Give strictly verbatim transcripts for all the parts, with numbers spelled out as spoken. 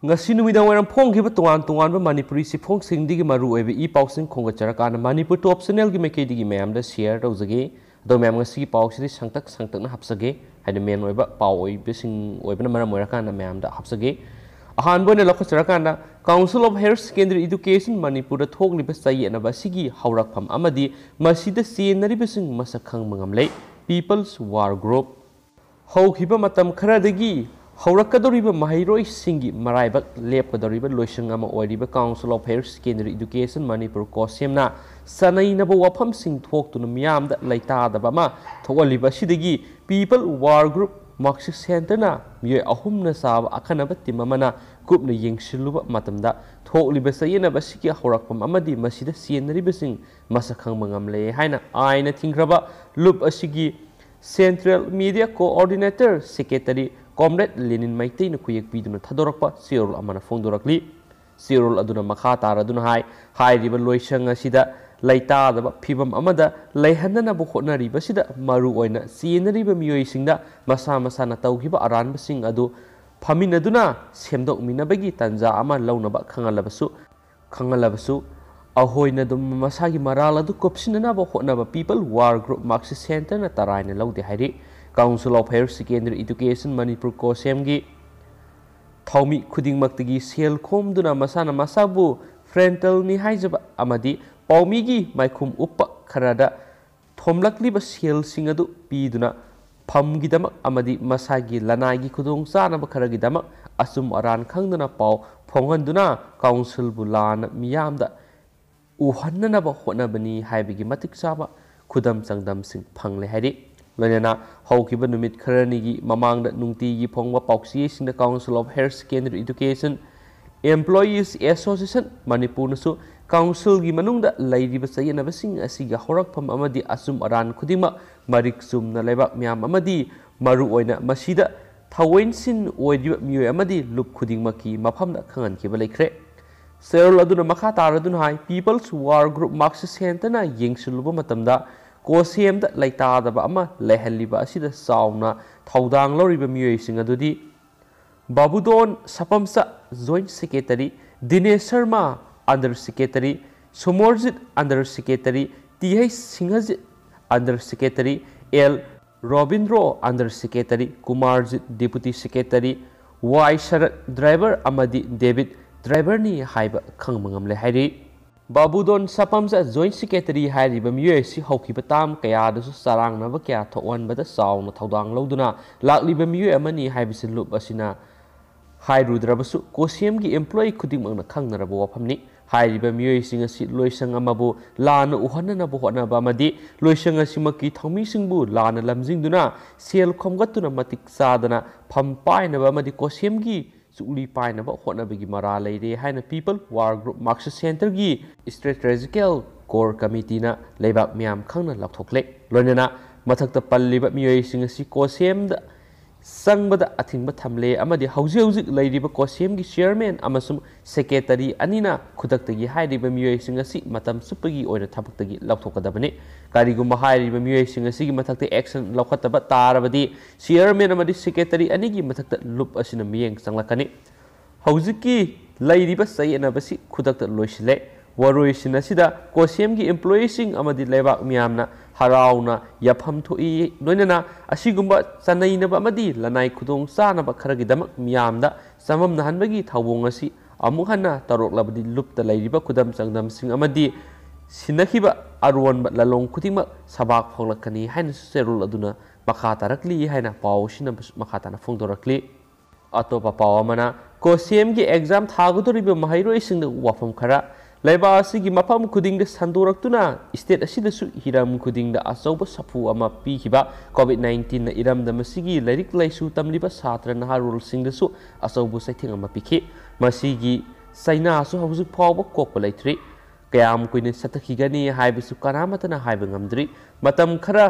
ꯉꯁꯤ ꯅꯨꯃꯤꯗꯥꯡ ꯋꯥꯏꯔꯝ ꯐꯣꯡꯈꯤꯕ ꯇꯣꯉꯥꯟ ꯇꯣꯉꯥꯟꯕ ꯃꯅꯤꯄꯨꯔꯤ ꯆꯦꯐꯣꯡꯁꯤꯡꯗꯒꯤ ꯃꯔꯨ ꯑꯣꯏꯕ ꯏ ꯄꯥꯎꯁꯤꯡ ꯈꯣꯝꯒꯠꯆꯔꯀꯥꯟꯗ ꯃꯅꯤꯄꯨꯔ ꯇꯣꯞ ꯆꯦꯅꯦꯜꯒꯤ ꯃꯥꯏꯀꯩꯗꯒꯤ ꯃꯌꯥꯝꯗ ꯁꯤꯌꯔ ꯇꯧꯖꯒꯦ꯫ ꯑꯗꯣ ꯃꯌꯥꯝ, ꯉꯁꯤꯒꯤ ꯄꯥꯎꯁꯤꯗꯤ ꯁꯪꯇꯛ ꯁꯪꯇꯛꯅ ꯍꯥꯞꯆꯒꯦ, ꯍꯥꯏꯗꯤ ꯃꯦꯟ ꯑꯣꯏꯕ ꯄꯥꯎ ꯑꯣꯏꯕꯁꯤꯡ ꯑꯣꯏꯕꯅ ꯃꯔꯝ ꯑꯣꯏꯔꯀꯥꯟꯗ ꯃꯌꯥꯝꯗ ꯍꯥꯞꯆꯒꯦ꯫ ꯑꯍꯥꯟꯕ ꯑꯣꯏꯅ ꯂꯧꯈꯠꯆꯔꯀꯥꯟꯗ, Council of Higher Secondary Education ꯃꯅꯤꯄꯨꯔꯗ ꯊꯣꯛꯂꯤꯕ ꯆꯌꯦꯠꯅꯕ ꯑꯁꯤꯒꯤ ꯍꯧꯔꯛꯐꯝ ꯑꯃꯗꯤ ꯃꯁꯤꯗ ꯆꯦꯟꯅꯔꯤꯕꯁꯤꯡ ꯃꯁꯛ ꯈꯪꯕ ꯉꯝꯂꯦ꯫ People's War Group꯫ ꯍꯧꯈꯤꯕ ꯃꯇꯝ ꯈꯔꯗꯒꯤ ꯍꯧꯔꯛꯀꯗꯧꯔꯤꯕ ꯃꯍꯩꯔꯣꯏꯁꯤꯡꯒꯤ ꯃꯔꯥꯏꯕꯛ ꯂꯦꯞꯀꯗꯧꯔꯤꯕ ꯂꯣꯏꯁꯪ ꯑꯃ ꯑꯣꯏꯔꯤꯕ Council of Higher Secondary Education Manipur, ꯀꯣꯁꯦꯝꯅ ꯆꯅꯩꯅꯕ ꯋꯥꯐꯝꯁꯤꯡ ꯊꯣꯛꯇꯨꯅ ꯃꯤꯌꯥꯝꯗ ꯂꯩꯇꯥꯗꯕ ꯑꯃ ꯊꯣꯛꯍꯜꯂꯤꯕ ꯑꯁꯤꯗꯒꯤ People War Group Marxist Centreꯅ ꯃꯤꯑꯣꯏ ꯑꯍꯨꯝꯅ ꯆꯥꯕ ꯑꯈꯟꯅꯕ ꯇꯤꯝ ꯑꯃꯅ ꯀꯨꯞꯅ ꯌꯦꯡꯁꯤꯜꯂꯨꯕ ꯃꯇꯝꯗ, ꯊꯣꯛꯂꯤꯕ ꯆꯌꯦꯠꯅꯕ ꯑꯁꯤꯒꯤ ꯍꯧꯔꯛꯐꯝ ꯑꯃꯗꯤ ꯃꯁꯤꯗ ꯆꯦꯟꯅꯔꯤꯕꯁꯤꯡ ꯃꯁꯛ ꯈꯪꯕ ꯉꯝꯂꯦ ꯍꯥꯏꯅ ꯑꯥꯏꯟꯅ ꯊꯤꯡꯈ꯭ꯔꯕ ꯂꯨꯞ ꯑꯁꯤꯒꯤ Central Media Coordinator Secretary Comrade ꯂꯦꯅꯤꯟ ꯃꯩꯇꯩꯅ ꯈꯨꯌꯦꯛ ꯄꯤꯗꯨꯅ ꯊꯥꯗꯣꯔꯛꯄ ꯆꯦꯔꯣꯜ ꯑꯃꯅ ꯐꯣꯡꯗꯣꯔꯛꯂꯤ꯫ ꯆꯦꯔꯣꯜ ꯑꯗꯨꯅ ꯃꯈꯥ ꯇꯥꯔꯗꯨꯅ ꯍꯥꯏ, ꯍꯥꯏꯔꯤꯕ ꯂꯣꯏꯁꯪ ꯑꯁꯤꯗ ꯂꯩꯇꯥꯗꯕ ꯐꯤꯕꯝ ꯑꯃꯗ ꯂꯩꯍꯟꯅꯅꯕ ꯍꯣꯠꯅꯔꯤꯕꯁꯤꯗ ꯃꯔꯨꯑꯣꯏꯅ ꯆꯦꯟꯅꯔꯤꯕ ꯃꯤꯑꯣꯏꯁꯤꯡꯗ ꯃꯁꯥ ꯃꯁꯥꯅ ꯇꯧꯈꯤꯕ ꯑꯔꯥꯟꯕꯁꯤꯡ ꯑꯗꯨ ꯐꯝꯃꯤꯟꯅꯗꯨꯅ ꯁꯦꯝꯗꯣꯛꯃꯤꯟꯅꯕꯒꯤ ꯇꯥꯟꯖꯥ ꯑꯃ ꯂꯧꯅꯕ ꯈꯪꯍꯜꯂꯕꯁꯨ, ꯈꯪꯍꯜꯂꯕꯁꯨ, ꯑꯍꯣꯏꯅ ꯑꯗꯨꯝ ꯃꯁꯥꯒꯤ ꯃꯔꯥꯜ ꯑꯗꯨ ꯀꯨꯞꯁꯤꯟꯅꯅꯕ ꯍꯣꯠꯅꯕ People War Group Marxist Centreꯅ ꯇꯔꯥꯏꯅ ꯂꯧꯗꯦ ꯍꯥꯏꯔꯤ꯫ Council of Higher Secondary Education Manipur, ꯀꯣꯁꯦꯝꯒꯤ ꯊꯧꯃꯤ ꯈꯨꯗꯤꯡꯃꯛꯇꯒꯤ ꯁꯦꯜ ꯈꯣꯝꯗꯨꯅ ꯃꯁꯥꯅ ꯃꯁꯥꯕꯨ ꯐ꯭ꯔꯦꯟꯇꯜꯅꯤ ꯍꯥꯏꯖꯕ ꯑꯃꯗꯤ ꯄꯥꯎꯃꯤꯒꯤ ꯃꯥꯏꯈꯨꯝ ꯎꯞꯄ ꯈꯔꯗ ꯊꯣꯝꯂꯛꯂꯤꯕ ꯁꯦꯜꯁꯤꯡ ꯑꯗꯨ ꯄꯤꯗꯨꯅ ꯐꯝꯒꯤꯗꯃꯛ ꯑꯃꯗꯤ ꯃꯁꯥꯒꯤ ꯂꯅꯥꯏꯒꯤ ꯈꯨꯗꯣꯡꯆꯥꯅꯕ ꯈꯔꯒꯤꯗꯃꯛ ꯑꯆꯨꯝ ꯑꯔꯥꯟ ꯈꯪꯗꯅ ꯄꯥꯎ ꯐꯣꯡꯍꯟꯗꯨꯅ ꯀꯥꯎꯟꯁꯤꯜꯕꯨ ꯂꯥꯟꯅ ꯃꯤꯌꯥꯝꯗ ꯎꯍꯟꯅꯅꯕ ꯍꯣꯠꯅꯕꯅꯤ ꯍꯥꯏꯕꯒꯤ ꯃꯇꯤꯛ ꯆꯥꯕ ꯈꯨꯗꯝ ꯆꯥꯡꯗꯝꯁꯤꯡ ꯐꯪꯂꯦ ꯍꯥꯏꯔꯤ꯫ ꯂꯣꯏꯅꯅ ꯍꯧꯈꯤꯕ ꯅꯨꯃꯤꯠ ꯈꯔꯅꯤꯒꯤ ꯃꯃꯥꯡꯗ ꯅꯨꯡꯇꯤꯒꯤ ꯐꯣꯡꯕ ꯄꯥꯎꯆꯦꯁꯤꯡꯗ Council of Higher Secondary Education Employees Association ꯃꯅꯤꯄꯨꯔꯅꯁꯨ ꯀꯥꯎꯟꯁꯤꯜꯒꯤ ꯃꯅꯨꯡꯗ ꯂꯩꯔꯤꯕ ꯆꯌꯦꯠꯅꯕꯁꯤꯡ ꯑꯁꯤꯒꯤ ꯍꯧꯔꯛꯐꯝ ꯑꯃꯗꯤ ꯑꯆꯨꯝ ꯑꯔꯥꯟ ꯈꯨꯗꯤꯡꯃꯛ ꯃꯔꯤꯛ ꯆꯨꯝꯅ ꯂꯩꯕꯥꯛ ꯃꯤꯌꯥꯝ ꯑꯃꯗꯤ ꯃꯔꯨꯑꯣꯏꯅ ꯃꯁꯤꯗ ꯊꯑꯣꯏꯟꯁꯤꯟ ꯑꯣꯏꯔꯤꯕ ꯃꯤꯑꯣꯏ ꯑꯃꯗꯤ ꯂꯨꯞ ꯈꯨꯗꯤꯡꯃꯛꯀꯤ ꯃꯐꯝꯗ ꯈꯪꯍꯟꯈꯤꯕ ꯂꯩꯈ꯭ꯔꯦ꯫ ꯆꯦꯔꯣꯜ ꯑꯗꯨꯅ ꯃꯈꯥ ꯇꯥꯔꯗꯨꯅ ꯍꯥꯏ, People's War Group Marxist Centreꯅ ꯌꯦꯡꯁꯤꯜꯂꯨꯕ ꯃꯇꯝꯗ ꯀꯣꯁꯦꯝꯗ ꯂꯩꯇꯥꯗꯕ ꯑꯃ ꯂꯩꯍꯜꯂꯤꯕ ꯑꯁꯤꯗ ꯆꯥꯎꯅ ꯊꯧꯗꯥꯡ ꯂꯧꯔꯤꯕ ꯃꯤꯑꯣꯏꯁꯤꯡ ꯑꯗꯨꯗꯤ Babudon Sapamcha, Joint Secretary, Dinesh Sharma, Under Secretary, Somorjit, Under Secretary, T H Singhajit, Under Secretary, L Robindro, Under Secretary, Kumarjit, Deputy Secretary, Y Sarat, Driver, ꯑꯃꯗꯤ ꯗꯦꯕꯤꯠ, Driver ꯅꯤ ꯍꯥꯏꯕ ꯈꯪꯕ ꯉꯝꯂꯦ ꯍꯥꯏꯔꯤ꯫ ꯕꯥꯕꯨꯗꯣꯟ ꯁꯄꯝꯆꯥ, Joint Secretary ꯍꯥꯏꯔꯤꯕ ꯃꯤꯑꯣꯏ ꯑꯁꯤ ꯍꯧꯈꯤꯕ ꯇꯥꯝ ꯀꯌꯥꯗꯁꯨ ꯆꯔꯥꯡꯅꯕ ꯀꯌꯥ ꯊꯣꯛꯍꯟꯕꯗ ꯆꯥꯎꯅ ꯊꯧꯗꯥꯡ ꯂꯧꯗꯨꯅ ꯂꯥꯛꯂꯤꯕ ꯃꯤꯑꯣꯏ ꯑꯃꯅꯤ ꯍꯥꯏꯕꯁꯤ ꯂꯨꯞ ꯑꯁꯤꯅ ꯍꯥꯏꯔꯨꯗ꯭ꯔꯕꯁꯨ ꯀꯣꯁꯦꯝꯒꯤ employee ꯈꯨꯗꯤꯡꯃꯛꯅ ꯈꯪꯅꯔꯕ ꯋꯥꯐꯝꯅꯤ꯫ ꯍꯥꯏꯔꯤꯕ ꯃꯤꯑꯣꯏꯁꯤꯡ ꯑꯁꯤ ꯂꯣꯏꯁꯪ ꯑꯃꯕꯨ ꯂꯥꯟꯅ ꯎꯍꯟꯅꯅꯕ ꯍꯣꯠꯅꯕ ꯑꯃꯗꯤ ꯂꯣꯏꯁꯪ ꯑꯁꯤꯃꯛꯀꯤ ꯊꯧꯃꯤꯁꯤꯡꯕꯨ ꯂꯥꯟꯅ ꯂꯝꯖꯤꯡꯗꯨꯅ ꯁꯦꯜ ꯈꯣꯝꯒꯠꯇꯨꯅ ꯃꯇꯤꯛ ꯆꯥꯗꯅ ꯐꯝ ꯄꯥꯏꯅꯕ ꯑꯃꯗꯤ ꯀꯣꯁꯦꯝꯒꯤ ꯆꯨꯛꯂꯤ ꯄꯥꯏꯅꯕ ꯍꯣꯠꯅꯕꯒꯤ ꯃꯔꯥ ꯂꯩꯔꯦ ꯍꯥꯏꯅ People War Group Marxist Centreꯒꯤ Strategical Core Committeeꯅ ꯂꯩꯕꯥꯛ ꯃꯤꯌꯥꯝ ꯈꯪꯅ ꯂꯥꯎꯊꯣꯛꯂꯦ꯫ ꯂꯣꯏꯅꯅ ꯃꯊꯛꯇ ꯄꯜꯂꯤꯕ ꯃꯤꯑꯣꯏꯁꯤꯡ ꯑꯁꯤ ꯀꯣꯁꯦꯝꯗ ꯆꯪꯕꯗ ꯑꯊꯤꯡꯕ ꯊꯝꯂꯦ ꯑꯃꯗꯤ ꯍꯧꯖꯤꯛ ꯍꯧꯖꯤꯛ ꯂꯩꯔꯤꯕ ꯀꯣꯁꯦꯝꯒꯤ Chairman ꯑꯃꯁꯨꯡ Secretary ꯑꯅꯤꯅ ꯈꯨꯗꯛꯇꯒꯤ ꯍꯥꯏꯔꯤꯕ ꯃꯤꯑꯣꯏꯁꯤꯡ ꯑꯁꯤ ꯃꯇꯝ ꯆꯨꯞꯄꯒꯤ ꯑꯣꯏꯅ ꯊꯕꯛꯇꯒꯤ ꯂꯧꯊꯣꯛꯀꯗꯕꯅꯤ꯫ ꯀꯔꯤꯒꯨꯝꯕ ꯍꯥꯏꯔꯤꯕ ꯃꯤꯑꯣꯏꯁꯤꯡ ꯑꯁꯤꯒꯤ ꯃꯊꯛꯇ action ꯂꯧꯈꯠꯇꯕ ꯇꯥꯔꯕꯗꯤ Chairman ꯑꯃꯗꯤ Secretary ꯑꯅꯤꯒꯤ ꯃꯊꯛꯇ ꯂꯨꯞ ꯑꯁꯤꯅ ꯃꯤꯠꯌꯦꯡ ꯆꯪꯂꯛꯀꯅꯤ꯫ ꯍꯧꯖꯤꯛꯀꯤ ꯂꯩꯔꯤꯕ ꯆꯌꯦꯠꯅꯕꯁꯤ ꯈꯨꯗꯛꯇ ꯂꯣꯏꯁꯤꯜꯂꯦ꯫ ꯋꯥꯔꯣꯏꯁꯤꯟ ꯑꯁꯤꯗ ꯀꯣꯁꯦꯝꯒꯤ employeeꯁꯤꯡ ꯑꯃꯗꯤ ꯂꯩꯕꯥꯛ ꯃꯤꯌꯥꯝꯅ ꯍꯔꯥꯎꯅ ꯌꯥꯐꯝ ꯊꯣꯛꯏ꯫ ꯂꯣꯏꯅꯅ ꯑꯁꯤꯒꯨꯝꯕ ꯆꯅꯩꯅꯕ ꯑꯃꯗꯤ ꯂꯅꯥꯏ ꯈꯨꯗꯣꯡ ꯆꯥꯅꯕ ꯈꯔꯒꯤꯗꯃꯛ ꯃꯤꯌꯥꯝꯗ ꯆꯃꯝꯅꯍꯟꯕꯒꯤ ꯊꯧꯑꯣꯡ ꯑꯁꯤ ꯑꯃꯨꯛ ꯍꯟꯅ ꯇꯧꯔꯛꯂꯕꯗꯤ ꯂꯨꯞꯇ ꯂꯩꯔꯤꯕ ꯈꯨꯗꯝ ꯆꯥꯡꯗꯝꯁꯤꯡ ꯑꯃꯗꯤ ꯁꯤꯟꯅꯈꯤꯕ ꯑꯔꯣꯟꯕ ꯂꯂꯣꯡ ꯈꯨꯗꯤꯡꯃꯛ ꯁꯕꯥꯛ ꯐꯣꯡꯂꯛꯀꯅꯤ ꯍꯥꯏꯅꯁꯨ ꯆꯦꯔꯣꯜ ꯑꯗꯨꯅ ꯃꯈꯥ ꯇꯥꯔꯛꯂꯤ ꯍꯥꯏꯅ ꯄꯥꯎ ꯑꯁꯤꯅ ꯃꯈꯥ ꯇꯥꯅ ꯐꯣꯡꯗꯣꯔꯛꯂꯤ꯫ ꯑꯇꯣꯞꯄ ꯄꯥꯎ ꯑꯃꯅ, ꯀꯣꯁꯦꯝꯒꯤ exam ꯊꯥꯒꯗꯧꯔꯤꯕ ꯃꯍꯩꯔꯣꯏꯁꯤꯡꯗ ꯋꯥꯐꯝ ꯈꯔ꯫ ꯂꯩꯕꯥꯛ ꯑꯁꯤꯒꯤ ꯃꯐꯝ ꯈꯨꯗꯤꯡꯗ ꯁꯟꯗꯣꯔꯛꯇꯨꯅ state ꯑꯁꯤꯗꯁꯨ ꯍꯤꯔꯝ ꯈꯨꯗꯤꯡꯗ ꯑꯆꯧꯕ ꯁꯥꯐꯨ ꯑꯃ ꯄꯤꯈꯤꯕ COVID nineteenꯅ ꯏꯔꯝꯗꯝ ꯑꯁꯤꯒꯤ ꯂꯥꯏꯔꯤꯛ ꯂꯥꯏꯁꯨ ꯇꯝꯂꯤꯕ ꯁꯥꯇ꯭ꯔ ꯅꯍꯥꯔꯣꯜꯁꯤꯡꯗꯁꯨ ꯑꯆꯧꯕ ꯆꯩꯊꯦꯡ ꯑꯃ ꯄꯤꯈꯤ꯫ ꯃꯁꯤꯒꯤ ꯆꯩꯅꯥꯁꯨ ꯍꯧꯖꯤꯛ ꯐꯥꯎꯕ ꯀꯣꯛꯄ ꯂꯩꯇ꯭ꯔꯤ꯫ ꯀꯌꯥꯝ ꯀꯨꯏꯅ ꯆꯠꯊꯈꯤꯒꯅꯤ ꯍꯥꯏꯕꯁꯨ ꯀꯅꯥꯃꯠꯇꯅ ꯍꯥꯏꯕ ꯉꯝꯗ꯭ꯔꯤ꯫ ꯃꯇꯝ ꯈꯔ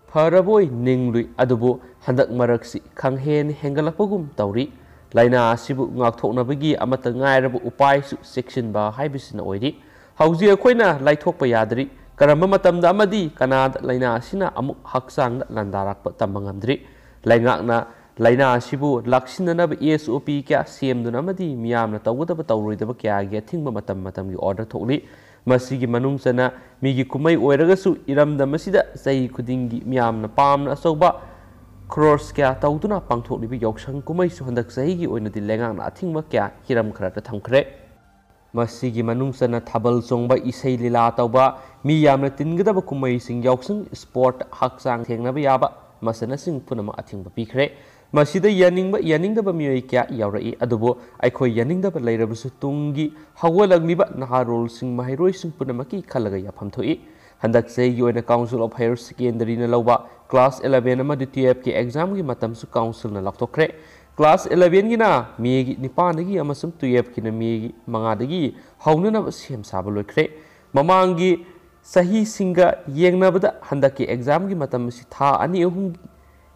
ꯐꯔꯕꯣꯏ ꯅꯤꯡꯂꯨꯏ, ꯑꯗꯨꯕꯨ ꯍꯟꯗꯛ ꯃꯔꯛꯁꯤ ꯈꯪꯍꯦꯟ ꯍꯦꯟꯒꯠꯂꯛꯄꯒꯨꯝ ꯇꯧꯔꯤ꯫ ꯂꯥꯏꯅꯥ ꯑꯁꯤꯕꯨ ꯉꯥꯛꯊꯣꯛꯅꯕꯒꯤ ꯑꯃꯠꯇ ꯉꯥꯏꯔꯕ ꯎꯄꯥꯏꯁꯨ ꯆꯦꯛꯁꯤꯟꯕ ꯍꯥꯏꯕꯁꯤꯅ ꯑꯣꯏꯔꯤ꯫ ꯍꯧꯖꯤꯛ ꯑꯩꯈꯣꯏꯅ ꯂꯥꯏꯊꯣꯛꯄ ꯌꯥꯗ꯭ꯔꯤ꯫ ꯀꯔꯝꯕ ꯃꯇꯝꯗ ꯑꯃꯗꯤ ꯀꯅꯥꯗ ꯂꯥꯏꯅꯥ ꯑꯁꯤꯅ ꯑꯃꯨꯛ ꯍꯛꯆꯥꯡꯗ ꯂꯥꯟꯗꯥꯔꯛꯄ ꯇꯝꯕ ꯉꯝꯗ꯭ꯔꯤ꯫ ꯂꯩꯉꯥꯛꯅ ꯂꯥꯏꯅꯥ ꯑꯁꯤꯕꯨ ꯂꯥꯛꯁꯤꯟꯅꯅꯕ S O P ꯀꯌꯥ ꯁꯦꯝꯗꯨꯅ ꯑꯃꯗꯤ ꯃꯤꯌꯥꯝꯅ ꯇꯧꯒꯗꯕ ꯇꯧꯔꯣꯏꯗꯕ ꯀꯌꯥꯒꯤ ꯑꯊꯤꯡꯕ ꯃꯇꯝ ꯃꯇꯝꯒꯤ order ꯊꯣꯛꯂꯤ꯫ ꯃꯁꯤꯒꯤ ꯃꯅꯨꯡ ꯆꯟꯅ ꯃꯤꯒꯤ ꯀꯨꯝꯍꯩ ꯑꯣꯏꯔꯒꯁꯨ ꯏꯔꯝꯗꯝ ꯑꯁꯤꯗ ꯆꯍꯤ ꯈꯨꯗꯤꯡꯒꯤ ꯃꯤꯌꯥꯝꯅ ꯄꯥꯝꯅ ꯑꯆꯧꯕ crores ꯀꯌꯥ ꯇꯧꯗꯨꯅ ꯄꯥꯡꯊꯣꯛꯂꯤꯕ ꯌꯥꯎꯁꯪ ꯀꯨꯝꯍꯩꯁꯨ ꯍꯟꯗꯛ ꯆꯍꯤꯒꯤ ꯑꯣꯏꯅꯗꯤ ꯂꯩꯉꯥꯛꯅ ꯑꯊꯤꯡꯕ ꯀꯌꯥ ꯍꯤꯔꯝ ꯈꯔꯗ ꯊꯝꯈ꯭ꯔꯦ꯫ ꯃꯁꯤꯒꯤ ꯃꯅꯨꯡ ꯆꯟꯅ ꯊꯥꯕꯜ ꯆꯣꯡꯕ, ꯏꯁꯩ ꯂꯤꯂꯥ ꯇꯧꯕ, ꯃꯤ ꯌꯥꯝꯅ ꯇꯤꯟꯒꯗꯕ ꯀꯨꯝꯍꯩꯁꯤꯡ ꯌꯥꯎꯁꯪ, sport, ꯍꯛꯆꯥꯡ ꯊꯦꯡꯅꯕ ꯌꯥꯕ ꯃꯁꯥꯟꯅꯁꯤꯡ ꯄꯨꯝꯅꯃꯛ ꯑꯊꯤꯡꯕ ꯄꯤꯈ꯭ꯔꯦ꯫ ꯃꯁꯤꯗ ꯌꯥꯅꯤꯡꯕ ꯌꯥꯅꯤꯡꯗꯕ ꯃꯤꯑꯣꯏ ꯀꯌꯥ ꯌꯥꯎꯔꯛꯏ, ꯑꯗꯨꯕꯨ ꯑꯩꯈꯣꯏ ꯌꯥꯅꯤꯡꯗꯕ ꯂꯩꯔꯕꯁꯨ ꯇꯨꯡꯒꯤ ꯍꯧꯒꯠꯂꯛꯂꯤꯕ ꯅꯍꯥꯔꯣꯜꯁꯤꯡ, ꯃꯍꯩꯔꯣꯏꯁꯤꯡ ꯄꯨꯝꯅꯃꯛꯀꯤ ꯈꯜꯂꯒ ꯌꯥꯐꯝ ꯊꯣꯛꯏ꯫ ꯍꯟꯗꯛ ꯆꯍꯤꯒꯤ ꯑꯣꯏꯅ Council of Higher Secondaryꯅ ꯂꯧꯕ class eleven ꯑꯃꯗꯤ twelveꯀꯤ examꯒꯤ ꯃꯇꯝꯁꯨ councilꯅ ꯂꯥꯎꯊꯣꯛꯈ꯭ꯔꯦ꯫ Class elevenꯒꯤꯅ Mayꯒꯤ ꯅꯤꯄꯥꯟꯗꯒꯤ ꯑꯃꯁꯨꯡ twelveꯀꯤꯅ Mayꯒꯤ ꯃꯉꯥꯗꯒꯤ ꯍꯧꯅꯅꯕ ꯁꯦꯝ ꯁꯥꯕ ꯂꯣꯏꯈ꯭ꯔꯦ꯫ ꯃꯃꯥꯡꯒꯤ ꯆꯍꯤꯁꯤꯡꯒ ꯌꯦꯡꯅꯕꯗ ꯍꯟꯗꯛꯀꯤ examꯒꯤ ꯃꯇꯝ ꯑꯁꯤ ꯊꯥ ꯑꯅꯤ ꯑꯍꯨꯝ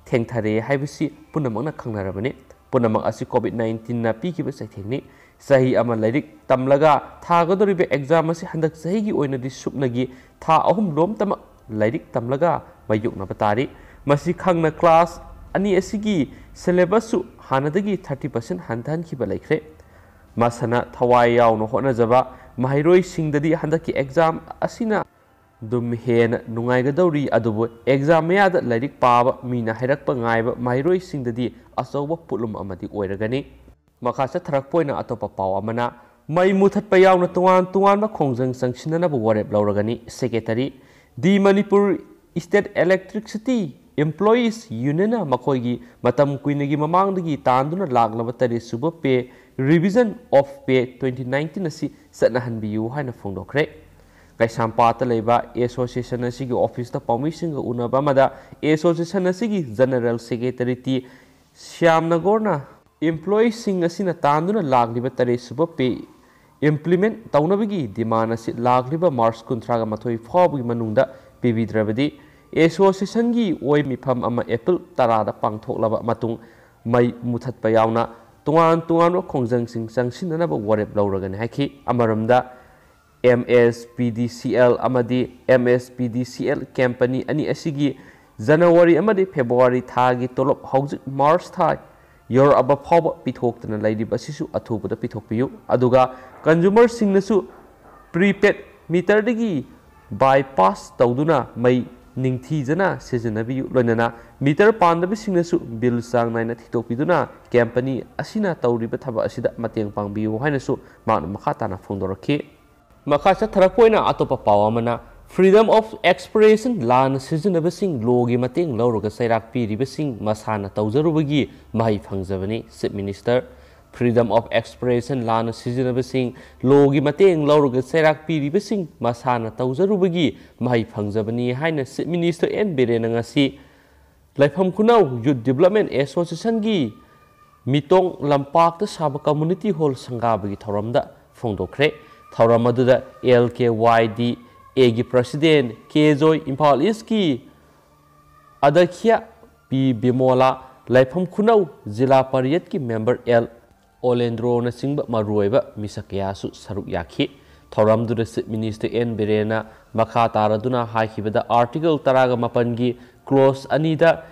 ꯊꯦꯡꯊꯔꯦ ꯍꯥꯏꯕꯁꯤ ꯄꯨꯝꯅꯃꯛꯅ ꯈꯪꯅꯔꯕꯅꯤ꯫ ꯄꯨꯝꯅꯃꯛ ꯑꯁꯤ COVID nineteenꯅ ꯄꯤꯈꯤꯕ ꯆꯩꯊꯦꯡꯅꯤ꯫ ꯆꯍꯤ ꯑꯃ ꯂꯥꯏꯔꯤꯛ ꯇꯝꯂꯒ ꯊꯥꯒꯗꯧꯔꯤꯕ exam ꯑꯁꯤ ꯍꯟꯗꯛ ꯆꯍꯤꯒꯤ ꯑꯣꯏꯅꯗꯤ ꯁꯨꯞꯅꯒꯤ ꯊꯥ ꯑꯍꯨꯝ ꯂꯣꯝꯇꯃꯛ ꯂꯥꯏꯔꯤꯛ ꯇꯝꯂꯒ ꯃꯥꯌꯣꯛꯅꯕ ꯇꯥꯔꯤ꯫ ꯃꯁꯤ ꯈꯪꯅ class ꯑꯅꯤ ꯑꯁꯤꯒꯤ syllabusꯁꯨ ꯍꯥꯟꯅꯗꯒꯤ thirty percent ꯍꯟꯊꯍꯟꯈꯤꯕ ꯂꯩꯈ꯭ꯔꯦ꯫ ꯃꯁꯥꯅ ꯊꯋꯥꯏ ꯌꯥꯎꯅ ꯍꯣꯠꯅꯖꯕ ꯃꯍꯩꯔꯣꯏꯁꯤꯡꯗꯗꯤ ꯍꯟꯗꯛꯀꯤ exam ꯑꯁꯤꯅ ꯑꯗꯨꯝ ꯍꯦꯟꯅ ꯅꯨꯡꯉꯥꯏꯒꯗꯧꯔꯤ, ꯑꯗꯨꯕꯨ exam ꯃꯌꯥꯗ ꯂꯥꯏꯔꯤꯛ ꯄꯥꯕ, ꯃꯤꯅ ꯍꯥꯏꯔꯛꯄ ꯉꯥꯏꯕ ꯃꯍꯩꯔꯣꯏꯁꯤꯡꯗꯗꯤ ꯑꯆꯧꯕ ꯄꯣꯠꯂꯨꯝ ꯑꯃꯗꯤ ꯑꯣꯏꯔꯒꯅꯤ꯫ ꯃꯈꯥ ꯆꯠꯊꯔꯛꯄ ꯑꯣꯏꯅ ꯑꯇꯣꯞꯄ ꯄꯥꯎ ꯑꯃꯅ, ꯃꯩ ꯃꯨꯊꯠꯄ ꯌꯥꯎꯅ ꯇꯣꯉꯥꯟ ꯇꯣꯉꯥꯟꯕ ꯈꯣꯡꯖꯪ ꯆꯪꯁꯤꯟꯅꯅꯕ ꯋꯥꯔꯦꯞ ꯂꯧꯔꯒꯅꯤ꯫ Secretary, The Manipur State Electricity Employees Unionꯅ ꯃꯈꯣꯏꯒꯤ ꯃꯇꯝ ꯀꯨꯏꯅꯒꯤ ꯃꯃꯥꯡꯗꯒꯤ ꯇꯥꯟꯗꯨꯅ ꯂꯥꯛꯂꯕ ꯇꯔꯦꯠ ꯁꯨꯕ pay revision of pay twenty nineteen ꯑꯁꯤ ꯆꯠꯅꯍꯟꯕꯤꯌꯨ ꯍꯥꯏꯅ ꯐꯣꯡꯗꯣꯛꯈ꯭ꯔꯦ꯫ ꯀꯩꯁꯥꯝꯄꯥꯠꯇ ꯂꯩꯕ association ꯑꯁꯤꯒꯤ officeꯇ ꯄꯥꯎꯃꯤꯁꯤꯡꯒ ꯎꯅꯕ ꯑꯃꯗ association ꯑꯁꯤꯒꯤ General Secretary ꯇꯤ ꯁ꯭ꯌꯥꯝꯅꯒꯣꯔꯅ employeeꯁꯤꯡ ꯑꯁꯤꯅ ꯇꯥꯟꯗꯨꯅ ꯂꯥꯛꯂꯤꯕ ꯇꯔꯦꯠ ꯁꯨꯕ pay implement ꯇꯧꯅꯕꯒꯤ demand ꯑꯁꯤ ꯂꯥꯛꯂꯤꯕ March ꯀꯨꯟꯊ꯭ꯔꯥꯒ ꯃꯥꯊꯣꯏ ꯐꯥꯎꯕꯒꯤ ꯃꯅꯨꯡꯗ ꯄꯤꯕꯤꯗ꯭ꯔꯕꯗꯤ associationꯒꯤ ꯑꯣꯏ ꯃꯤꯐꯝ ꯑꯃ April ꯇꯔꯥꯗ ꯄꯥꯡꯊꯣꯛꯂꯕ ꯃꯇꯨꯡ ꯃꯩ ꯃꯨꯊꯠꯄ ꯌꯥꯎꯅ ꯇꯣꯉꯥꯟ ꯇꯣꯉꯥꯟꯕ ꯈꯣꯡꯖꯪꯁꯤꯡ ꯆꯪꯁꯤꯟꯅꯅꯕ ꯋꯥꯔꯦꯞ ꯂꯧꯔꯒꯅꯤ ꯍꯥꯏꯈꯤ꯫ ꯑꯃꯔꯣꯝꯗ, M S P D C L ꯑꯃꯗꯤ M S P D C L company ꯑꯅꯤ ꯑꯁꯤꯒꯤ ꯖꯅꯋꯥꯔꯤ ꯑꯃꯗꯤ ꯐꯦꯕ꯭ꯔꯨꯋꯥꯔꯤ ꯊꯥꯒꯤ ꯇꯣꯂꯣꯞ ꯍꯧꯖꯤꯛ ꯃꯥꯔꯆ ꯊꯥ ꯌꯧꯔꯛꯑꯕ ꯐꯥꯎꯕ ꯄꯤꯊꯣꯛꯇꯅ ꯂꯩꯔꯤꯕ ꯑꯁꯤꯁꯨ ꯑꯊꯨꯕꯗ ꯄꯤꯊꯣꯛꯄꯤꯌꯨ꯫ ꯑꯗꯨꯒ ꯀꯟꯖꯨꯃꯔꯁꯤꯡꯅꯁꯨ ꯄ꯭ꯔꯤꯄꯦꯗ ꯃꯤꯇꯔꯗꯒꯤ ꯕꯥꯏꯄꯥꯁ ꯇꯧꯗꯨꯅ ꯃꯩ ꯅꯤꯡꯊꯤꯖꯅ ꯁꯤꯖꯤꯟꯅꯕꯤꯌꯨ꯫ ꯂꯣꯏꯅꯅ ꯃꯤꯇꯔ ꯄꯥꯟꯗꯕꯁꯤꯡꯅꯁꯨ ꯕꯤꯜ ꯆꯥꯡ ꯅꯥꯏꯅ ꯊꯤꯗꯣꯛꯄꯤꯗꯨꯅ ꯀꯝꯄꯅꯤ ꯑꯁꯤꯅ ꯇꯧꯔꯤꯕ ꯊꯕꯛ ꯑꯁꯤꯗ ꯃꯇꯦꯡ ꯄꯥꯡꯕꯤꯌꯨ ꯍꯥꯏꯅꯁꯨ ꯃꯍꯥꯛꯅ ꯃꯈꯥ ꯇꯥꯅ ꯐꯣꯡꯗꯣꯔꯛꯈꯤ꯫ ꯃꯈꯥ ꯆꯠꯊꯔꯛꯄ ꯑꯣꯏꯅ ꯑꯇꯣꯞꯄ ꯄꯥꯎ ꯑꯃꯅ, Freedom of Expression ꯂꯥꯟꯅ ꯁꯤꯖꯤꯟꯅꯕꯁꯤꯡ ꯂꯣꯒꯤ ꯃꯇꯦꯡ ꯂꯧꯔꯒ ꯆꯩꯔꯥꯛ ꯄꯤꯔꯤꯕꯁꯤꯡ ꯃꯁꯥꯅ ꯇꯧꯖꯔꯨꯕꯒꯤ ꯃꯍꯩ ꯐꯪꯖꯕꯅꯤ꯫ Chief Minister, Freedom of Expression ꯂꯥꯟꯅ ꯁꯤꯖꯤꯟꯅꯕꯁꯤꯡ ꯂꯣꯒꯤ ꯃꯇꯦꯡ ꯂꯧꯔꯒ ꯆꯩꯔꯥꯛ ꯄꯤꯔꯤꯕꯁꯤꯡ ꯃꯁꯥꯅ ꯇꯧꯖꯔꯨꯕꯒꯤ ꯃꯍꯩ ꯐꯪꯖꯕꯅꯤ ꯍꯥꯏꯅ Chief Minister ꯑꯦꯟ ꯕꯤꯔꯦꯟꯅ ꯉꯁꯤ ꯂꯩꯐꯝ ꯈꯨꯅꯧ Youth Development Associationꯒꯤ ꯃꯤꯇꯣꯡ ꯂꯝꯄꯥꯛꯇ ꯁꯥꯕ Community Hall ꯁꯪꯒꯥꯕꯒꯤ ꯊꯧꯔꯝꯗ ꯐꯣꯡꯗꯣꯛꯈ꯭ꯔꯦ꯫ ꯊꯧꯔꯝ ꯑꯗꯨꯗ ꯑꯦꯜ ꯀꯦ ꯋꯥꯏ ꯗꯤ ꯑꯦꯒꯤ President ꯀꯦ ꯖꯣꯏ, ꯏꯝꯐꯥꯜ ꯏꯁꯀꯤ ꯑꯗꯈ꯭ꯌ ꯄꯤ ꯕꯤꯃꯣꯂꯥ, ꯂꯩꯐꯝ ꯈꯨꯅꯧ ꯖꯤꯂꯥ ꯄꯔꯤꯌꯠꯀꯤ member ꯑꯦꯜ ꯑꯣꯂꯦꯟꯗ꯭ꯔꯣꯅꯆꯤꯡꯕ ꯃꯔꯨꯑꯣꯏꯕ ꯃꯤꯁꯛ ꯀꯌꯥꯁꯨ ꯁꯔꯨꯛ ꯌꯥꯈꯤ꯫ ꯊꯧꯔꯝꯗꯨꯗ Chief Minister ꯑꯦꯟ ꯕꯤꯔꯦꯟꯅ ꯃꯈꯥ ꯇꯥꯔꯗꯨꯅ ꯍꯥꯏꯈꯤꯕꯗ, Article ꯇꯔꯥꯒ ꯃꯥꯄꯟꯒꯤ clause ꯑꯅꯤꯗ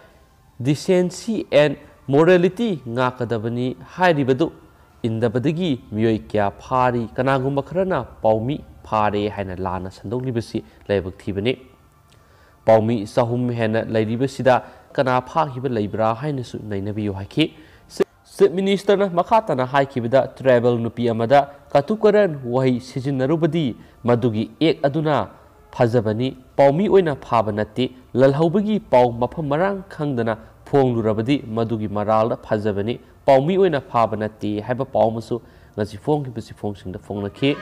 decency and morality ꯉꯥꯛꯀꯗꯕꯅꯤ ꯍꯥꯏꯔꯤꯕꯗꯨ ꯏꯟꯗꯕꯗꯒꯤ ꯃꯤꯑꯣꯏ ꯀꯌꯥ ꯐꯥꯔꯤ, ꯀꯅꯥꯒꯨꯝꯕ ꯈꯔꯅ ꯄꯥꯎꯃꯤ ꯐꯥꯔꯦ ꯍꯥꯏꯅ ꯂꯥꯟꯅ ꯁꯟꯗꯣꯛꯂꯤꯕꯁꯤ ꯂꯥꯏꯕꯛ ꯊꯤꯕꯅꯤ꯫ ꯄꯥꯎꯃꯤ ꯆꯍꯨꯝ ꯍꯦꯟꯅ ꯂꯩꯔꯤꯕꯁꯤꯗ ꯀꯅꯥ ꯐꯥꯈꯤꯕ ꯂꯩꯕ꯭ꯔꯥ ꯍꯥꯏꯅꯁꯨ ꯅꯩꯅꯕꯤꯌꯨ ꯍꯥꯏꯈꯤ꯫ Chief Ministerꯅ ꯃꯈꯥ ꯇꯥꯅ ꯍꯥꯏꯈꯤꯕꯗ, tribal ꯅꯨꯄꯤ ꯑꯃꯗ ꯀꯇꯨꯀꯔꯟ ꯋꯥꯍꯩ ꯁꯤꯖꯤꯟꯅꯔꯨꯕꯗꯤ ꯃꯗꯨꯒꯤ act ꯑꯗꯨꯅ ꯐꯖꯕꯅꯤ, ꯄꯥꯎꯃꯤ ꯑꯣꯏꯅ ꯐꯥꯕ ꯅꯠꯇꯦ꯫ ꯂꯜꯍꯧꯕꯒꯤ ꯄꯥꯎ ꯃꯐꯝ ꯃꯔꯥꯡ ꯈꯪꯗꯅ ꯐꯣꯡꯂꯨꯔꯕꯗꯤ ꯃꯗꯨꯒꯤ ꯃꯔꯥꯜꯗ ꯐꯖꯕꯅꯤ, ꯄꯥꯎꯃꯤ ꯑꯣꯏꯅ ꯐꯥꯕ ꯅꯠꯇꯦ ꯍꯥꯏꯕ ꯄꯥꯎ ꯑꯃꯁꯨ ꯉꯁꯤ ꯐꯣꯡꯈꯤꯕ ꯆꯦꯐꯣꯡꯁꯤꯡꯗ ꯐꯣꯡꯂꯛꯈꯤ꯫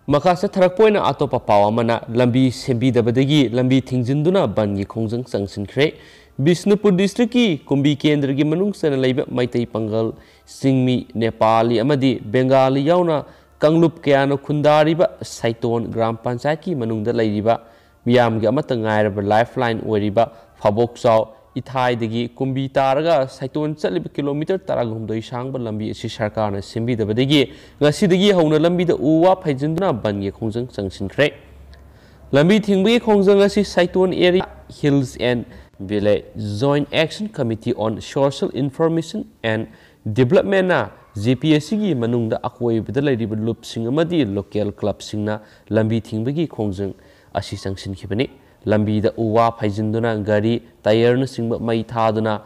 ꯃꯈꯥ ꯆꯠꯊꯔꯛꯄ ꯑꯣꯏꯅ ꯑꯇꯣꯞꯄ ꯄꯥꯎ ꯑꯃꯅ, ꯂꯝꯕꯤ ꯁꯦꯝꯕꯤꯗꯕꯗꯒꯤ ꯂꯝꯕꯤ ꯊꯤꯡꯖꯤꯟꯗꯨꯅ ꯕꯟꯒꯤ ꯈꯣꯡꯖꯪ ꯆꯪꯁꯤꯟꯈ꯭ꯔꯦ꯫ ꯕꯤꯁꯅꯨꯄꯨꯔ districtꯀꯤ ꯀꯨꯝꯕꯤ ꯀꯦꯟꯗ꯭ꯔꯒꯤ ꯃꯅꯨꯡ ꯆꯟꯅ ꯂꯩꯕ ꯃꯩꯇꯩ ꯄꯥꯉꯜ, ꯆꯤꯡꯃꯤ, ꯅꯦꯄꯥꯂꯤ ꯑꯃꯗꯤ ꯕꯦꯡꯒꯥꯂꯤ ꯌꯥꯎꯅ ꯀꯥꯡꯂꯨꯞ ꯀꯌꯥꯅ ꯈꯨꯟꯗꯥꯔꯤꯕ ꯁꯥꯏꯇꯣꯟ ꯒ꯭ꯔꯥꯝ ꯄꯟꯆꯥꯌꯠꯀꯤ ꯃꯅꯨꯡꯗ ꯂꯩꯔꯤꯕ ꯃꯤꯌꯥꯝꯒꯤ ꯑꯃꯠꯇ ꯉꯥꯏꯔꯕ lifeline ꯑꯣꯏꯔꯤꯕ ꯐꯥꯕꯣꯛꯆꯥꯎ ꯏꯊꯥꯏꯗꯒꯤ ꯀꯨꯝꯕꯤ ꯇꯥꯔꯒ ꯁꯥꯏꯇꯣꯟ ꯆꯠꯂꯤꯕ kilometre ꯇꯔꯥꯍꯨꯝꯗꯣꯏ ꯁꯥꯡꯕ ꯂꯝꯕꯤ ꯑꯁꯤ ꯁꯔꯀꯥꯔꯅ ꯁꯦꯝꯕꯤꯗꯕꯗꯒꯤ ꯉꯁꯤꯗꯒꯤ ꯍꯧꯅ ꯂꯝꯕꯤꯗ ꯎ ꯋꯥ ꯐꯩꯖꯤꯟꯗꯨꯅ ꯕꯟꯒꯤ ꯈꯣꯡꯖꯪ ꯆꯪꯁꯤꯟꯈ꯭ꯔꯦ꯫ ꯂꯝꯕꯤ ꯊꯤꯡꯕꯒꯤ ꯈꯣꯡꯖꯪ ꯑꯁꯤ Saiton area hills and village joint action committee on social information and ꯗꯤꯕꯂꯞꯃꯦꯟꯅ, ꯖꯦ ꯄꯤ ꯑꯦꯁ ꯁꯤꯒꯤ ꯃꯅꯨꯡꯗ ꯑꯀꯣꯏꯕꯗ ꯂꯩꯔꯤꯕ ꯂꯨꯞꯁꯤꯡ ꯑꯃꯗꯤ ꯂꯣꯀꯦꯜ ꯀ꯭ꯂꯕꯁꯤꯡꯅ ꯂꯝꯕꯤ ꯊꯤꯡꯕꯒꯤ ꯈꯣꯡꯖꯪ ꯑꯁꯤ ꯆꯪꯁꯤꯟꯈꯤꯕꯅꯤ꯫ ꯂꯝꯕꯤꯗ ꯎ ꯋꯥ ꯐꯩꯖꯤꯟꯗꯨꯅ, ꯒꯥꯔꯤ ꯇꯥꯌꯔꯅꯆꯤꯡꯕ ꯃꯩ ꯊꯥꯗꯨꯅ,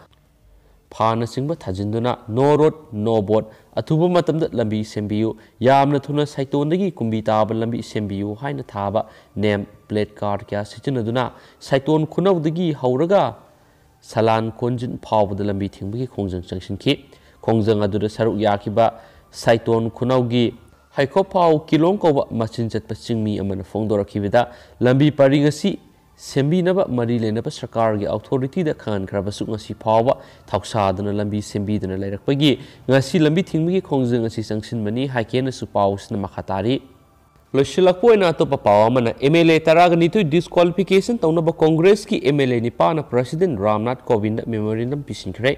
ꯐꯥꯅꯆꯤꯡꯕ ꯊꯥꯖꯤꯟꯗꯨꯅ "No road, no boat", "ꯑꯊꯨꯕ ꯃꯇꯝꯗ ꯂꯝꯕꯤ ꯁꯦꯝꯕꯤꯌꯨ", "ꯌꯥꯝꯅ ꯊꯨꯅ ꯁꯥꯏꯇꯣꯟꯗꯒꯤ ꯀꯨꯝꯕꯤ ꯇꯥꯕ ꯂꯝꯕꯤ ꯁꯦꯝꯕꯤꯌꯨ" ꯍꯥꯏꯅ ꯊꯥꯕ ꯅꯦꯝ ꯄ꯭ꯂꯦꯠ ꯀꯥꯔꯗ ꯀꯌꯥ ꯁꯤꯖꯤꯟꯅꯗꯨꯅ ꯁꯥꯏꯇꯣꯟ ꯈꯨꯅꯧꯗꯒꯤ ꯍꯧꯔꯒ ꯁꯂꯥꯟ ꯀꯣꯟꯖꯤꯟ ꯐꯥꯎꯕꯗ ꯂꯝꯕꯤ ꯊꯤꯡꯕꯒꯤ ꯈꯣꯡꯖꯪ ꯆꯪꯁꯤꯟꯈꯤ꯫ ꯈꯣꯡꯖꯪ ꯑꯗꯨꯗ ꯁꯔꯨꯛ ꯌꯥꯈꯤꯕ ꯁꯥꯏꯇꯣꯟ ꯈꯨꯅꯧꯒꯤ ꯍꯩꯈꯣꯐꯥꯎ ꯀꯤꯂꯣꯡ ꯀꯧꯕ ꯃꯆꯤꯟ ꯆꯠꯄ ꯆꯤꯡꯃꯤ ꯑꯃꯅ ꯐꯣꯡꯗꯣꯔꯛꯈꯤꯕꯗ, ꯂꯝꯕꯤ ꯄꯔꯤꯡ ꯑꯁꯤ ꯁꯦꯝꯕꯤꯅꯕ ꯃꯔꯤ ꯂꯩꯅꯕ ꯁꯔꯀꯥꯔꯒꯤ ꯑꯣꯊꯣꯔꯤꯇꯤꯗ ꯈꯪꯍꯟꯈ꯭ꯔꯕꯁꯨ ꯉꯁꯤ ꯐꯥꯎꯕ ꯊꯧꯁꯥꯗꯨꯅ ꯂꯝꯕꯤ ꯁꯦꯝꯕꯤꯗꯨꯅ ꯂꯩꯔꯛꯄꯒꯤ ꯉꯁꯤ ꯂꯝꯕꯤ ꯊꯤꯡꯕꯒꯤ ꯈꯣꯡꯖꯪ ꯑꯁꯤ ꯆꯪꯁꯤꯟꯕꯅꯤ ꯍꯥꯏꯈꯤꯅꯁꯨ ꯄꯥꯎꯁꯤꯅ ꯃꯈꯥ ꯇꯥꯔꯤ꯫ ꯂꯣꯏꯁꯤꯜꯂꯛꯄ ꯑꯣꯏꯅ ꯑꯇꯣꯞꯄ ꯄꯥꯎ ꯑꯃꯅ, ꯑꯦꯝ ꯑꯦꯜ ꯑꯦ ꯇꯔꯥꯒ ꯅꯤꯊꯣꯏ ꯗꯤꯁꯀ꯭ꯋꯥꯂꯤꯐꯤꯀꯦꯁꯟ ꯇꯧꯅꯕ ꯀꯣꯡꯒ꯭ꯔꯦꯁꯀꯤ ꯑꯦꯝ ꯑꯦꯜ ꯑꯦ ꯅꯤꯄꯥꯟꯅ ꯄ꯭ꯔꯁꯤꯗꯦꯟ ꯔꯥꯝꯅꯥꯊ ꯀꯣꯕꯤꯟꯗ ꯃꯦꯃꯣꯔꯦꯟꯗꯝ ꯄꯤꯁꯤꯟꯈ꯭ꯔꯦ꯫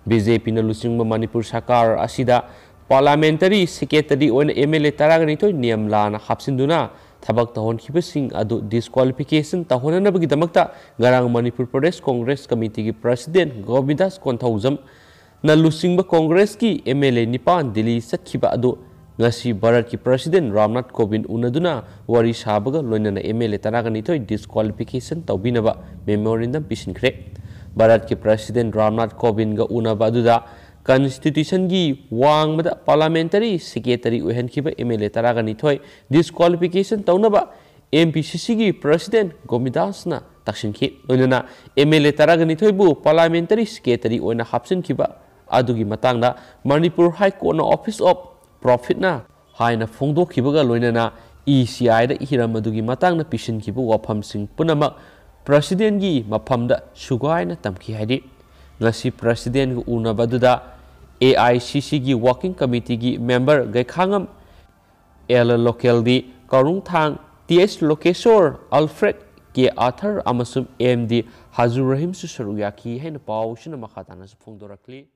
ꯕꯤ ꯖꯦ ꯄꯤꯅ ꯂꯨꯆꯤꯡꯕ ꯃꯅꯤꯄꯨꯔ ꯁꯔꯀꯥꯔ ꯑꯁꯤꯗ ꯄꯥꯔꯂꯥꯃꯦꯟꯇꯔꯤ ꯁꯦꯀ꯭ꯔꯦꯇꯔꯤ ꯑꯣꯏꯅ ꯑꯦꯝ ꯑꯦꯜ ꯑꯦ ꯇꯔꯥꯒ ꯅꯤꯊꯣꯏ ꯅꯤꯌꯝ ꯂꯥꯟꯅ ꯍꯥꯞꯆꯤꯟꯗꯨꯅ ꯊꯕꯛ ꯇꯧꯍꯟꯈꯤꯕꯁꯤꯡ ꯑꯗꯨ ꯗꯤꯁꯀ꯭ꯋꯥꯂꯤꯐꯤꯀꯦꯁꯟ ꯇꯧꯍꯟꯅꯅꯕꯒꯤꯗꯃꯛꯇ ꯉꯔꯥꯡ ꯃꯅꯤꯄꯨꯔ ꯄ꯭ꯔꯗꯦꯁ ꯀꯣꯡꯒ꯭ꯔꯦꯁ ꯀꯃꯤꯇꯤꯒꯤ ꯄ꯭ꯔꯁꯤꯗꯦꯟ ꯒꯣꯕꯤꯟꯗꯥꯁ ꯀꯣꯟꯊꯧꯖꯝꯅ ꯂꯨꯆꯤꯡꯕ ꯀꯣꯡꯒ꯭ꯔꯦꯁꯀꯤ ꯑꯦꯝ ꯑꯦꯜ ꯑꯦ ꯅꯤꯄꯥꯟ ꯗꯤꯜꯂꯤ ꯆꯠꯈꯤꯕ ꯑꯗꯨ ꯉꯁꯤ ꯚꯥꯔꯠꯀꯤ ꯄ꯭ꯔꯁꯤꯗꯦꯟ ꯔꯥꯝꯅꯥꯊ ꯀꯣꯕꯤꯟ ꯎꯅꯗꯨꯅ ꯋꯥꯔꯤ ꯁꯥꯕꯒ ꯂꯣꯏꯅꯅ ꯑꯦꯝ ꯑꯦꯜ ꯑꯦ ꯇꯔꯥꯒ ꯅꯤꯊꯣꯏ ꯗꯤꯁꯀ꯭ꯋꯥꯂꯤꯐꯤꯀꯦꯁꯟ ꯇꯧꯕꯤꯅꯕ ꯃꯦꯃꯣꯔꯦꯟꯗꯝ ꯄꯤꯁꯤꯟꯈ꯭ꯔꯦ꯫ ꯚꯥꯔꯠꯀꯤ ꯄ꯭ꯔꯁꯤꯗꯦꯟ ꯔꯥꯝꯅꯥꯊ ꯀꯣꯕꯤꯟꯒ ꯎꯅꯕ ꯑꯗꯨꯗ ꯀꯟꯁꯇꯤꯇ꯭ꯌꯨꯁꯟꯒꯤ ꯋꯥꯡꯃꯗ ꯄꯥꯔꯂꯥꯃꯦꯟꯇꯔꯤ ꯁꯦꯀ꯭ꯔꯦꯇꯔꯤ ꯑꯣꯏꯍꯟꯈꯤꯕ ꯑꯦꯝ ꯑꯦꯜ ꯑꯦ ꯇꯔꯥꯒ ꯅꯤꯊꯣꯏ ꯗꯤꯁꯀ꯭ꯋꯥꯂꯤꯐꯤꯀꯦꯁꯟ ꯇꯧꯅꯕ ꯑꯦꯝ ꯄꯤ ꯁꯤ ꯁꯤꯒꯤ ꯄ꯭ꯔꯁꯤꯗꯦꯟ ꯒꯣꯕꯤꯟꯗꯥꯁꯅ ꯇꯛꯁꯤꯟꯈꯤ꯫ ꯂꯣꯏꯅꯅ ꯑꯦꯝ ꯑꯦꯜ ꯑꯦ ꯇꯔꯥꯒ ꯅꯤꯊꯣꯏꯕꯨ ꯄꯥꯔꯂꯥꯃꯦꯟꯇꯔꯤ ꯁꯦꯀ꯭ꯔꯦꯇꯔꯤ ꯑꯣꯏꯅ ꯍꯥꯞꯆꯤꯟꯈꯤꯕ ꯑꯗꯨꯒꯤ ꯃꯇꯥꯡꯗ ꯃꯅꯤꯄꯨꯔ ꯍꯥꯏ ꯀꯣꯔꯠꯅ ꯑꯣꯐꯤꯁ ꯑꯣꯐ ꯄ꯭ꯔꯣꯐꯤꯠꯅ ꯍꯥꯏꯅ ꯐꯣꯡꯗꯣꯛꯈꯤꯕꯒ ꯂꯣꯏꯅꯅ ꯏ ꯁꯤ ꯑꯥꯏꯗ ꯍꯤꯔꯝ ꯑꯗꯨꯒꯤ ꯃꯇꯥꯡꯗ ꯄꯤꯁꯤꯟꯈꯤꯕ ꯋꯥꯐꯝꯁꯤꯡ ꯄꯨꯝꯅꯃꯛ ꯄ꯭ꯔꯁꯤꯗꯦꯟꯒꯤ ꯃꯐꯝꯗ ꯁꯨꯒꯥꯏꯅ ꯇꯝꯈꯤ ꯍꯥꯏꯔꯤ꯫ ꯉꯁꯤ ꯄ꯭ꯔꯁꯤꯗꯦꯟꯒ ꯎꯅꯕ ꯑꯗꯨꯗ ꯑꯦ ꯑꯥꯏ ꯁꯤ ꯁꯤꯒꯤ ꯋꯥꯔꯀꯤꯡ ꯀꯃꯤꯇꯤꯒꯤ ꯃꯦꯝꯕꯔ ꯒꯩꯈꯥꯉꯝ ꯑꯦꯜ ꯂꯣꯀꯦꯜꯗꯤ Karungthang, T H Lokeshor, Alfred K Arthur ꯑꯃꯁꯨꯡ ꯑꯦꯝ ꯗꯤ ꯍꯥꯖꯨꯔ ꯔꯍꯤꯝꯁꯨ ꯁꯔꯨꯛ ꯌꯥꯈꯤ ꯍꯥꯏꯅ ꯄꯥꯎꯁꯤꯅ ꯃꯈꯥ ꯇꯥꯅꯁꯨ ꯐꯣꯡꯗꯣꯔꯛꯂꯤ꯫